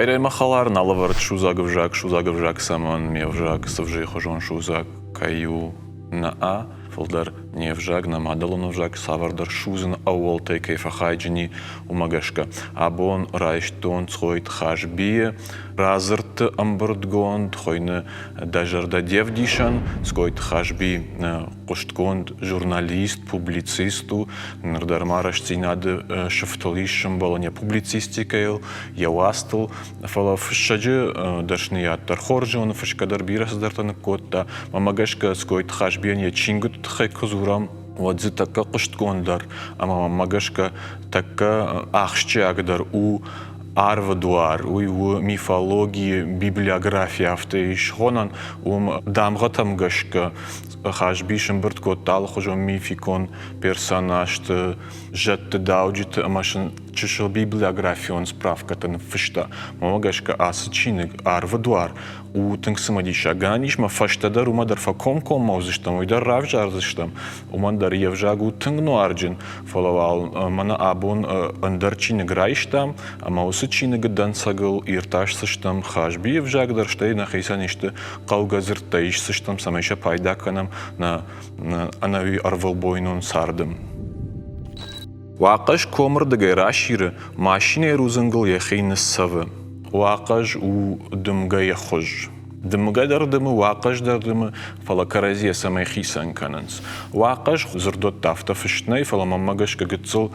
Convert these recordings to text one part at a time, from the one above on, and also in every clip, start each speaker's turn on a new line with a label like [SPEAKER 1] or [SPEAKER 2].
[SPEAKER 1] Байрай, мӕ хӕлар, нал ӕвӕрд судзаг ӕвзаг, судзаг ӕвзаг цӕмӕн, ме взаг цывзыйы хуызон судзаг кӕй у, нӕ фылдӕр не взаг, нӕ мадӕлон ӕвзаг цавӕрдӕр судзыны ӕууӕлтӕй кӕй фӕхайджын и, уымӕ гӕсгӕ. Абон райстон Цгъойты Хазбийы радзырдты ӕмбырдгонд, хуыйны Дӕ зӕрдӕ де вдисӕн, Цгъойты Хазби хъуыстгонд журналист, публицист у, ныр дӕр ма рӕстдзинады сыфтыл ис сӕмбӕлын йӕ публицистикӕйыл, йӕ уацтыл, фӕлӕ фыссӕджы дӕсныйад дӕр хорз зоны, фысгӕ дӕр бирӕ цыдӕртӕ ныккодта. Мӕнмӕ гӕсгӕ Цгъойты Хазбийӕн йӕ чингуыты тыххӕй куы дзурӕм, уӕд дзы тӕккӕ хъуыстгонддӕр ӕмӕ мӕнмӕ гӕсгӕ тӕккӕ ахсджиагдӕр у Арвы дуар, уый у мифологийы библиографи афтӕ ис хонӕн, уым дамгъӕтӕм гӕсгӕ Хазби сӕмбырд кодта алыхуызон мификон персонажты, зӕдты, дауджыты ӕмӕ сын чысыл библиографион справкӕтӕ ныффыста. Мӕнмӕ гӕсгӕ ацы чиныг Арвы дуар у тынг цымыдисаг. Гӕнӕн ис ма фӕстӕдӕр уымӕ дӕр фӕкомкоммӕ уыдзыстӕм, уый дӕр равзардзыстӕм. Уымӕн дӕр йе взаг у тынг нуарджын, фӕлӕ уал мӕнӕ абон ӕндӕр чиныг райстам, ӕмӕ уыцы чиныгы дӕнцӕгыл иртасдзыстӕм Хазбийы ӕвзаг дӕр, стӕй нӕхицӕн исты хъӕугӕ дзырдтӕ исдзыстӕм, цӕмӕй сӕ пайда кӕнӕм нӕ ӕнӕуи ӕрвылбойнон царды. Уахъӕз комырдыгӕй расиры, машинӕйы рудзынгыл йӕхи ныццӕвы. Уахъӕз у дымгӕйы хуыз. Дымгӕ дӕр дымы, уахъӕз дӕр дымы, фӕлӕ кӕрӕдзийӕ цӕмӕй хицӕн кӕнынц. Уахъӕз дзырдуӕтты афтӕ фыст нӕй, фӕлӕ мӕнмӕ гӕсгӕ гыццыл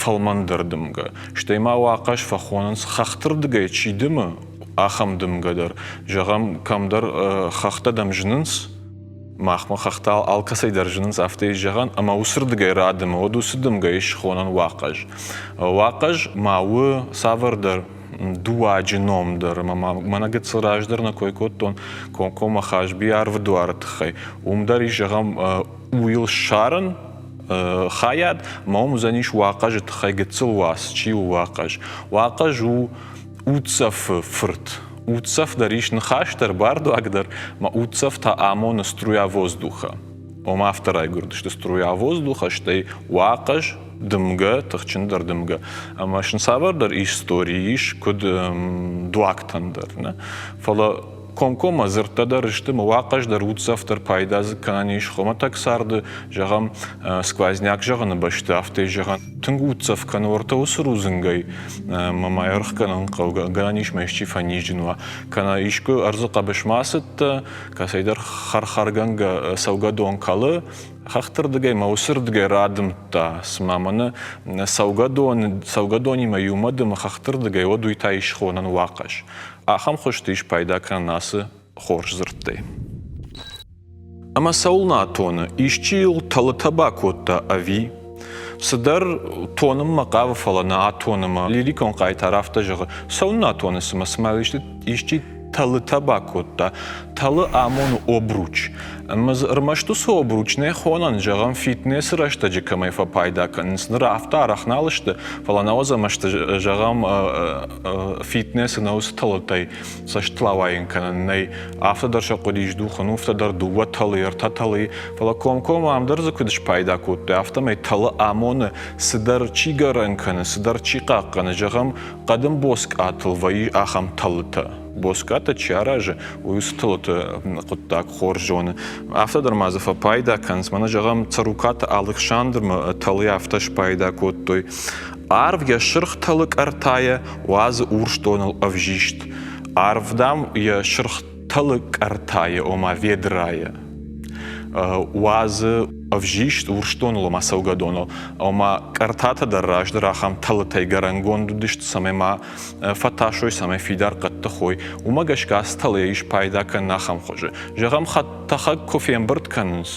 [SPEAKER 1] фӕлмӕндӕр дымгӕ. Стӕй ма уахъӕз фӕхонынц, хӕхтырдыгӕй чи дымы, ахӕм дымгӕ дӕр. Зӕгъӕм, кӕмдӕр хӕхтӕ дӕм зынынц, махмӕ хӕхтӕ алкӕцӕй дӕр зынынц, афтӕ ис зӕгъӕн, ӕмӕ уыцырдыгӕй радымы, уӕд уыцы дымгӕ ис схонӕн уахъӕз. Уахъӕз ма у цавӕрдӕр дуаджы ном дӕр, ӕмӕ ма мӕнӕ гыццыл раздӕр нӕ кой кодтон комкоммӕ Хазби арвы дуары тыххӕй. Уым дӕр ис, зӕгъӕм, уыйыл ссарын хайад, ӕмӕ уым уыдзӕнис уахъӕзы тыххӕй гыццыл уац, чи у уахъӕз. Уахъӕз у уддзӕфы фырт. Уддзӕф дӕр ис ныхас дӕр, бардуаг дӕр, ӕмӕ уддзӕф та амоны струя воздуха. Ома афтӕ райгуырдысты струя воздуха, стӕй уахъӕз, дымгӕ, тыхджындӕр дымгӕ. Ӕмӕ сын цавӕрдӕр истори ис, куыд дуагтӕн дӕр. Нӕ? Фӕлӕ комкоммӕ дзырдтӕ дӕр сты, мӕ уахъӕз дӕр, уддзӕф дӕр пайда дзы кӕнӕн ис хуымӕтӕг царды, зӕгъӕм, сквозняк зӕгъыны бӕсты афтӕ зӕгъӕн, тынг уддзӕф кӕны уӕртӕ уыцы рудзынгӕй, мӕ ма ӕрхгӕнӕн хъӕугӕ, гӕнӕн ис мӕ исчи фӕнизджын уа, кӕнӕ искуы ӕрдзы хъӕбысмӕ ацыдтӕ, кӕцӕйдӕр хӕр-хӕргӕнгӕ цӕугӕдон кӕлы, хӕхтырдыгӕй мӕ уыцырдыгӕй радымдта, цыма мӕнӕ цӕугӕдон, цӕугӕдонимӕ иумӕ дымы хӕхтырдыгӕй, уӕд уый та ис хонӕн уахъӕз. Ахӕм хуызты ис пайда кӕнӕн ацы хорз дзырдтӕй. Ӕмӕ цӕуылнӕ атоны, исчи йыл тӕлытӕ бакодта ӕви? Цыдӕр тонынмӕ хъавы, фӕлӕ нӕ атоны мӕ лирикон хъайтар афтӕ зӕгъы, цӕуылнӕ атоны, цымӕ, цыма исчи тӕлытӕ бакодта. Тӕлы амоны обруч. Ӕмӕ дзы ӕрмӕст уыцы обруч нӕ хонӕн, зӕгъӕм, фитнесы рӕстӕджы кӕмӕй фӕпайда кӕнынц, ныр афтӕ арӕх нал сты, фӕлӕ науӕдз ӕмӕ сты, зӕгъӕм, фитнесы нӕ уыцы тӕлытӕй цӕстыл ауайын кӕнӕн нӕй. Афтӕ дӕр сӕ хъуыдис духын, уфтӕ дӕр дыууӕ тӕлы, ӕртӕ тӕлы, фӕлӕ комкоммӕ ам дӕр дзы куыд спайда кодтой, афтӕмӕй тӕлы амоны, цыдӕр чи гӕрӕн кӕны, цыдӕр чи хъахъхъӕны, зӕгъӕм, хъӕдын боцкъатыл вӕййы ахӕм тӕлытӕ. Боцкъатӕ чи аразы, уый уыцы тылыты хъуыддаг хорз зоны. Афтӕ дӕр ма дзы фӕпайда кӕнынц. Мӕнӕ зӕгъӕм, Цӕрукъаты Алыксандрмӕ тӕлыйӕ афтӕ спайда кодтой. Арв йӕ сырх тӕлы къӕртайӕ уадзы урс доныл ӕвзист. Арв, дам, йӕ сырх тӕлы къӕртайӕ, ома ведрайӕ, уадзы ӕвзист урсдоныл, ома цӕугӕдоныл. Ома къӕртатӕ дӕр раздӕр ахӕм тӕлытӕй гӕрӕнгонд уыдысты, цӕмӕй ма фӕтасой, цӕмӕй фидар хъӕддых уой. Уымӕ гӕсгӕ ацы тӕлыйӕ ис пайда кӕнын ахӕм хуызы. Зӕгъӕм, хӕдтӕхӕг куы фембырд кӕнынц,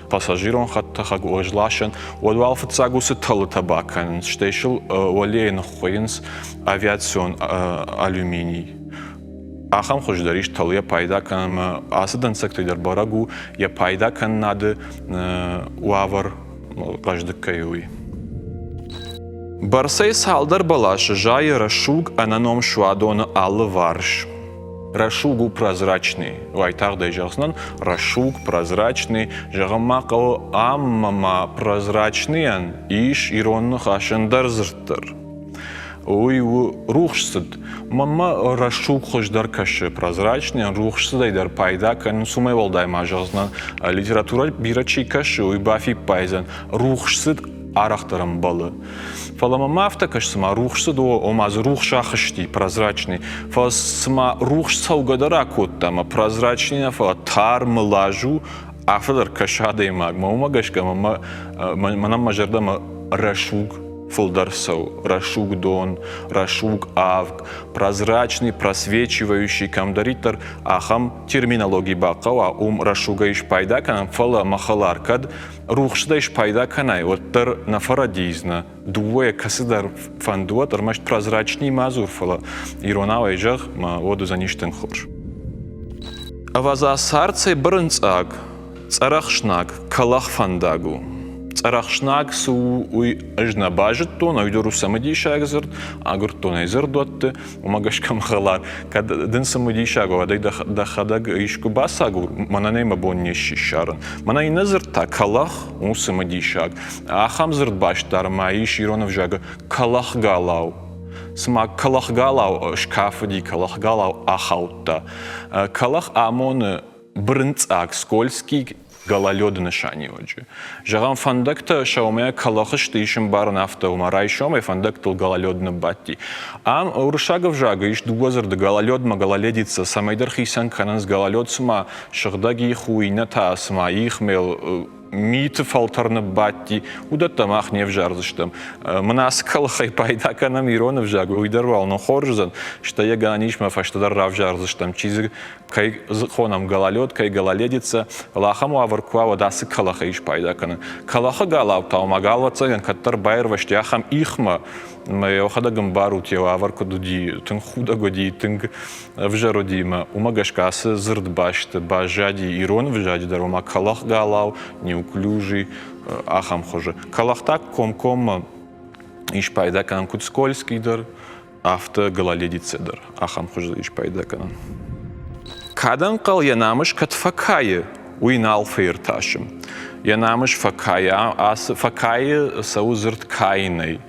[SPEAKER 1] пассажирон хӕдтӕхӕг уӕзласӕн, уӕд уал фыццаг уыцы тӕлытӕ бакӕнынц, стӕй сыл уӕлейы ныххуыйынц авиацион алюминий. Ахӕм хуыз дӕр ис тӕлыйӕ пайда кӕнынмӕ. Ацы дӕнцӕгтӕй дӕр бӕрӕг у, йӕ пайда кӕнынады уавӕр хъӕздыг кӕй у, уый. Бӕрцӕй цалдӕр бӕласы зайы рӕсуг ӕнӕном суадоны алыварс. Рӕсуг у прозрачный. Уайтагъд ӕй зӕгъдзынӕн, рӕсуг, прозрачный. Зӕгъын ма хъӕуы, ам ма прозрачныйӕн ис ирон ныхас ӕндӕр дзырд дӕр. Уый у рухсцыд. Мӕнмӕ рӕсуг хуыздӕр кӕсы прозрачный, рухсцыдӕй дӕр пайда кӕнынц, уымӕй уӕлдай ма зӕгъдзынӕн, литературӕ бирӕ чи кӕсы, уый бафиппайдзӕн, рухсцыд арӕхдӕр ӕмбӕлы. Фӕлӕ мӕм афтӕ кӕсы, цыма рухсцыд, ома дзы рухс ахызти, прозрачный. Фӕлӕ цыма рухс цӕугӕ дӕр акодта, ӕмӕ прозрачный нӕ, фӕлӕ тар мылаз у, афтӕ дӕр кӕсы адӕймагмӕ. Уымӕ гӕсгӕ мӕнӕн мӕ зӕрдӕмӕ рӕсуг фылдӕр цӕуы. Рӕсуг дон, рӕсуг авг, прозрачный, просвечивающий, кӕмдӕриддӕр ахӕм терминологи бахъӕуа, уым рӕсугӕй спайда кӕнӕм, фӕлӕ мӕ хӕлар кӕд рухсдӕй спайда кӕнай, уӕддӕр нӕ фӕрӕдийдзынӕ. Дыууӕйӕ кӕцыдӕр фӕнды уӕд, ӕрмӕст прозрачный ма дзур, фӕлӕ иронау ӕй зӕгъ, мӕ уӕд уыдзӕнис тынг хорз. Ӕвӕдза, цард цӕй бырынцъаг, цъӕрӕхснаг, кӕлӕх фӕндаг у. Цъӕрӕхснаг цы у, уый ӕз нӕ базыдтон, уый дӕр у цымыдисаг дзырд, агуырдтон ӕй дзырдуӕтты, уымӕ гӕсгӕ мӕ хӕлар, кӕд дын цымыдисаг уа, уӕд ӕй дӕхӕдӕг искуы бацагур, мӕнӕн ӕй мӕ бон не сси ссарын. Мӕнӕ иннӕ дзырд та кӕлӕх у цымыдисаг. Ахӕм дзырдбаст дӕр ма ис ирон ӕвзагы кӕлӕхгалау. Цыма кӕлӕхгалау скафыди, кӕлӕхгалау ахаудта. Кӕлӕх амоны бырынцъаг, скользкий гололеды нысаниуӕджы. Зӕгъӕм, фӕндӕгтӕ сӕумӕ кӕлӕх сты, ис ӕмбарын афтӕ, ома райсомӕй фӕндӕгтыл гололед ныббадти. Ам уырыссаг ӕвзагы ис дыууӕ дзырды гололедмӕ гололедица, цӕмӕйдӕр хицӕн кӕнынц гололед цыма сыгъдӕг их у, иннӕ та цыма их мел миты фӕлтӕр ныббадти, уыдӕттӕ мах не взардзыстӕм. Мын ацы кӕлӕхӕй пайда кӕнӕм ирон ӕвзаг, уый дӕр уал нын хорз уыдзӕн, стӕй йӕ гӕнӕн ис мӕ фӕстӕдӕр равзардзыстӕм, чи дзы кӕй хонӕм гололед, кӕй гололедица, фӕлӕ ахӕм уавӕр куы уа, уӕд ацы кӕлӕхӕй ис пайда кӕнын. Кӕлӕхы галау та, ома гал, ӕвӕццӕгӕн, кӕддӕр баирвӕзти ахӕм ихмӕ, ӕмӕ йӕхӕдӕг ӕмбарут, йӕ уавӕр куыд уыди, тынг худӕг уыди, тынг ӕвзӕр уыди ӕмӕ уымӕ гӕсгӕ ацы дзырдбасты баззади ирон ӕвзаджы дӕр, ома кӕлӕх галау, неуклюжий, ахӕм хуызы. Кӕлӕх та комкоммӕ ис пайда кӕнӕн куыд скользкий дӕр, афтӕ гололедица дӕр ахӕм хуызы ис пайда кӕнӕн. Кадӕнхъӕл йӕ намыс кӕд фӕкайы, уый нал фӕиртасы. Йӕ намыс фӕкайы, ацы фӕкайы цӕуы дзырд кайынӕй.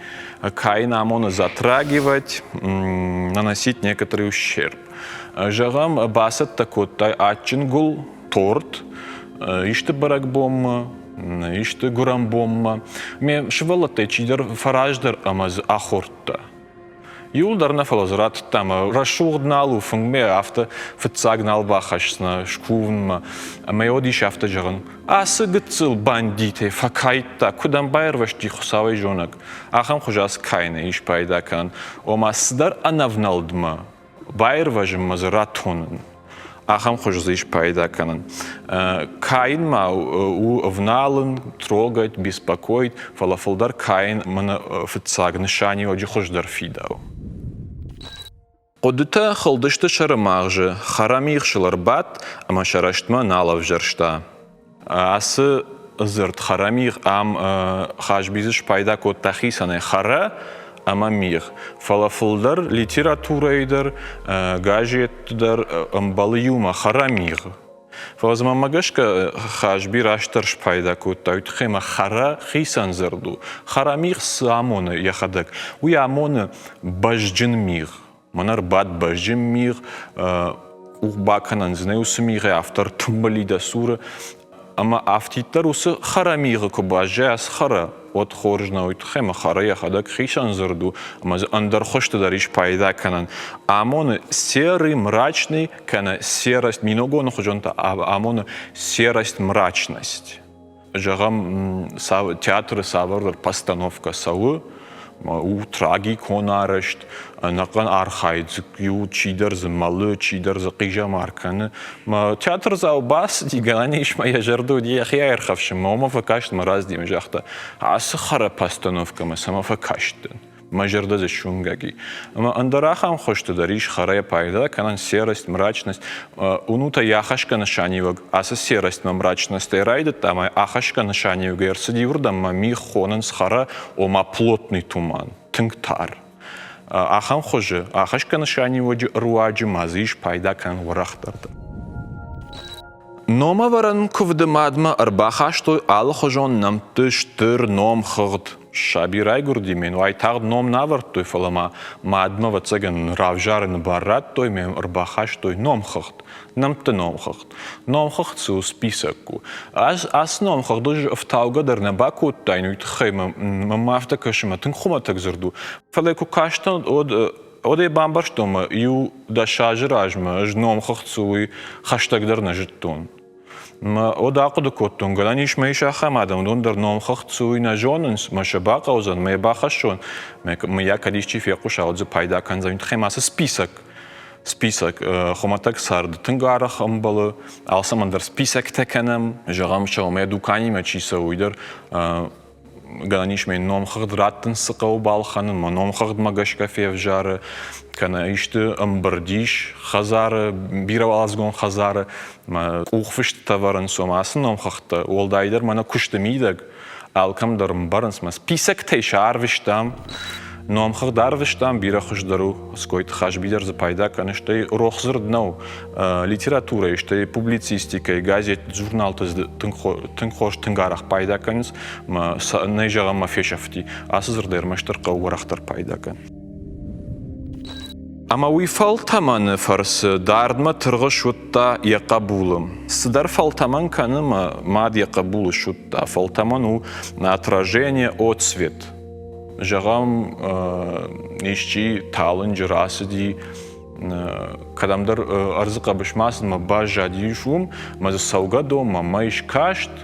[SPEAKER 1] Каин амоны затрагивать, наносить некоторый ущерб. Зӕгъӕм, бацӕттӕ кодтай адджын гуыл, торт, исты бӕрӕгбонмӕ, исты гуырӕнбонмӕ. Ме сывӕллӕттӕй чидӕр фӕраздӕр ӕмӕ дзы ахордта. Иуылдӕр нӕ, фӕлӕ дзы ратыдта ӕмӕ рӕсугъд нал у фынгмӕ, афтӕ фыццаг нал бахӕсдзынӕ скувынмӕ. Ӕмӕ йӕ уӕд ис афтӕ зӕгъын, ацы гыццыл бандитӕй фӕкайдта, куыд ӕм баирвӕзти Хуыцауӕй зонӕг. Ахӕм хуызы ацы кайынӕй ис пайда кӕнӕн. Ома цыдӕр ӕнӕвнӕлдмӕ баирвӕзынмӕ дзы ратонын. Ахӕм хуызы дзы ис пайда кӕнын. Каин ма у ӕвналын, трогать, беспокоить, фӕлӕ фылдӕр каин мӕнӕ фыццаг нысаниуӕджы хуыздӕр фидауы. Хъуыдытӕ хылдысты сӕрымагъзы, хӕрам ихсыл ӕрбадт ӕмӕ сӕ рӕстмӕ нал ӕвзӕрста. Ацы дзырд хӕрӕмигъ ам Хазби дзы спайда кодта хицӕнӕй хӕрӕ ӕмӕ мигъ. Фӕлӕ фылдӕр литературӕйы дӕр, газетты дӕр ӕмбӕлы иумӕ хӕрӕмигъ. Фӕлӕ дзы мӕнмӕ гӕсгӕ Хазби растдӕр спайда кодта, уый тыххӕй ӕмӕ хӕрӕ хицӕн дзырд у. Хӕрӕмигъ цы амоны йӕхӕдӕг? Уый амоны бӕзджын мигъ. Мӕнӕ ӕрбадт бӕзджын мигъ, къух бакӕнӕн дзы нӕй уыцы мигъӕй, афтӕ ӕртымбыл и дӕ цуры. Ӕмӕ афтиддӕр уыцы хӕрӕ мигъы куы баззайа ацы хӕрӕ, уӕд хорз нӕу, уый тыххӕй ӕмӕ хӕрӕ йӕхӕдӕг хицӕн дзырд у, ӕмӕ дзы ӕндӕр хуызты дӕр ис пайда кӕнӕн. Амоны серый, мрачный, кӕнӕ серость, миногоны хуызӕн та амоны серость, мрачность. Зӕгъӕм, театры цавӕрдӕр постановкӕ цӕуы, у трагикон арӕзт, ӕнӕхъӕн архайд дзы иу чидӕр дзы мӕлы, чидӕр дзы хъизӕмар кӕны. Мӕ театрдзау бацыди, гӕнӕн ис мӕ йӕ зӕрды уыди йӕхи аирхӕфсынмӕ, уымӕ фӕкаст мӕ раздӕр ӕмӕ загъта, ацы хӕрӕ постановкӕмӕ цӕмӕ фӕкастдӕн? Мӕ зӕрдӕ дзы суынгӕг и. Ӕмӕ ӕндӕр ахӕм хуызты дӕр ис хӕрӕй пайда кӕнӕн серость, мрачность. Уынут ӕй ахӕсгӕ нысаниуӕг ацы серость мӕ мрачностӕй райдыдта ӕмӕ ахӕсгӕ нысаниуӕгӕй ӕрцыди уырдӕм мӕ мигъ хонынц хӕрӕ, ома плотный туман, тынг тар. Ахӕм хуызы ахӕсгӕ нысаниуӕджы руаджы ма дзы ис пайда кӕнӕн уӕрӕхдӕр дӕр. Номӕвӕрӕн куывды мадмӕ ӕрбахастой алыхуызон нӕмтты стыр номхыгъд. Саби райгуырди, ме уайтагъд ном нӕ ӕвӕрдтой, фӕлӕ ма мадмӕ, ӕвӕццӕгӕн, равзарыны бар радтой ме ӕрбахастой номхыгъд, нӕмтты номхыгъд. Номхыгъд цы у, список у. Ӕз ацы номхыгъд ӕз ӕфтаугӕ дӕр нӕ бакодтаин, уый тыххӕй мӕм афтӕ кӕсы, мӕ тынг хуымӕтӕг дзырд у. Фӕлӕ куы кастӕн, уӕд Уӕд ӕй бамбӕрстон, мӕ иу 10 азы размӕ ӕз номхыгъд цы уый хӕстӕгдӕр нӕ зыдтон. Мӕ уӕд ахъуыды кодтон, гӕнӕн ис мӕ ис ахӕм адӕм, уыдон дӕр номхыгъд цы уый нӕ зонынц, мӕ сӕ бахъӕудзӕн, мӕ йӕ бахӕссон, мӕ йӕ кӕд исчи фехъуса, уӕд дзы пайда кӕндзӕн. Уый тыххӕй ма цы список, список хуымӕтӕг царды тынг арӕх ӕмбӕлы, алцӕмӕн дӕр списоктӕ кӕнӕм, зӕгъӕм, сӕумӕ дуканимӕ чи цӕуы, уый дӕр гӕнӕн ис мӕ номхыгъд раттын цы хъӕуы балхӕнын, мӕ номхыгъдмӕ гӕсгӕ февзӕры, кӕнӕ исты ӕмбырд ис хӕдзары, бирӕуӕладзыгон хӕдзары, мӕ къухфыстытӕ ӕвӕрынц, ома ацы номхыгъдтӕ, уӕлдайдӕр мӕнӕ куысты мидӕг, алкӕм дӕр ӕмбарынц, мӕ списоктӕй сӕ арвыстам, номхыгъд арвыстам, бирӕ хуыздӕр у, Скойты Хазби дӕр дзы пайда кӕны, стӕй рох дзырд нӕу литературӕйы, стӕй публицистикӕйы, газет, журналты тынг хорз, тынг арӕх пайда кӕнынц, нӕ зӕгъӕм, мӕ фесӕфти. Ацы дзырдӕй ӕрмӕстдӕр хъӕуы уӕрӕхдӕр пайда кӕнын. Ӕмӕ уый фӕлтӕмӕны фӕрцы дардмӕ тыргъы суыдта йӕ хъӕбулы. Цыдӕр фӕлтӕмӕн кӕны мӕ мад йӕ хъӕбулы суыдта. Фӕлтӕмӕн у отражение, отсвет. Зӕгъӕм, исчи талынджы рацыди, кӕдӕмдӕр ӕрдзы хъӕбысмӕ ацыд мӕ баззадис уым, мӕ дзы цӕугӕдонмӕ мӕй скаст,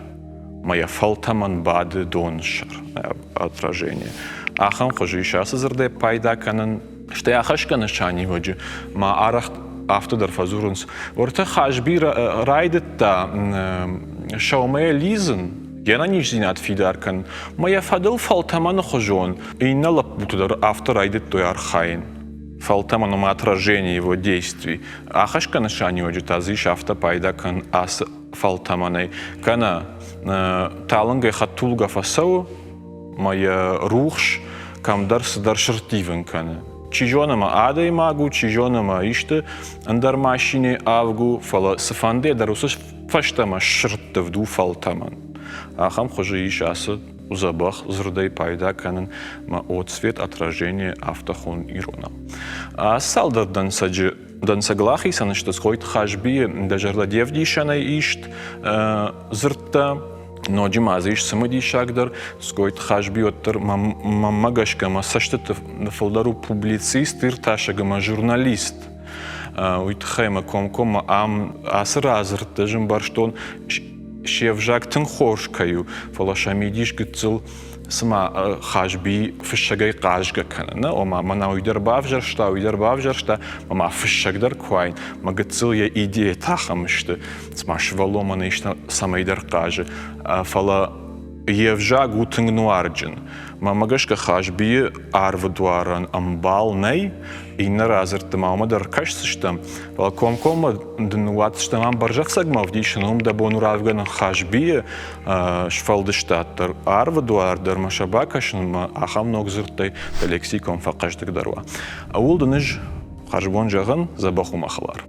[SPEAKER 1] мӕ йӕ фӕлтӕмӕн бады доны сӕр отражение. Ахӕм хуызы ис ацы дзырдӕй пайда кӕнын. Стӕй ахӕсгӕ нысаниуӕджы ма арӕх афтӕ дӕр фӕдзурынц. Уӕртӕ Хазби райдыдта сӕумӕйӕ лидзын, йе нӕниздзинад фидар кӕнын, мӕ йӕ фӕдыл фӕлтӕмӕны хуызон иннӕ лӕппутӕ дӕр афтӕ райдыдтой архайын. Фӕлтӕмӕн ома отражение его действий. Ахӕсгӕ нысаниуӕджы та дзы ис афтӕ пайда кӕнын ацы фӕлтӕмӕнӕй. Кӕнӕ талынгӕй хӕдтулгӕ фӕцӕуы, мӕ йӕ рухс кӕмдӕр цыдӕр сырдтивын кӕны. Чи зоны мӕ адӕймаг у, чи зоны мӕ исты ӕндӕр машинӕйы авг у, фӕлӕ цыфӕндыйӕ дӕр уыцы фӕстӕмӕ сырдтывд у фӕлтӕмӕн. Ахӕм хуызы ис ацы дзӕбӕх дзырдӕй пайда кӕнын мӕ отсвет отражение афтӕ хон иронау. Ацы цалдӕр дӕнцӕджы дӕнцӕгыл ахицӕн сты Цгъойты Хазбийы дӕ зӕрдӕ де вдисӕнӕй ист дзырдтӕ. Ноджы ма дзы ис цымыдисагдӕр, Цгъойты Хазби уӕддӕр мӕнмӕ гӕсгӕ мӕ цӕстыты фылдӕр у публицист, иртасӕг ӕмӕ журналист. Уый тыххӕй мӕ комкоммӕ ам ацы радзырдты ӕз ӕмбӕрстон, се взаг тынг хорз кӕй у, фӕлӕ сӕ мидис гыццыл цыма Хазби фыссӕгӕй хъазгӕ кӕны, нӕ? Ома, мӕнӕ уый дӕр бавзӕрста, уый дӕр бавзӕрста, ӕмӕ фыссӕг дӕр куы уаин, мӕ гыццыл йӕ идеятӕ ахӕм сты, цыма сывӕллон мӕнӕ исты цӕмӕйдӕр хъазы. Фӕлӕ йе взаг у тынг нуарджын. Мӕнмӕ гӕсгӕ Хазбийы арвы дуарӕн ӕмбал нӕй, иннӕ радзырдты ма уымӕ дӕр кӕсдзыстӕм, фӕлӕ комкоммӕ дын ныууадздзыстӕм ам бӕрзӕфцӕгмӕ ӕвдисын, уым дӕ бон у равгӕнын Хазбийы сфӕлдыстад дӕр, арвы дуар дӕр мӕ сӕ бакӕсынмӕ ахӕм ног дзырдтӕй дӕ лексикон фӕхъӕздыгдӕр уа. Ууыл дын ӕз хӕрзбон зӕгъын, дзӕбӕх у мӕ хӕлар.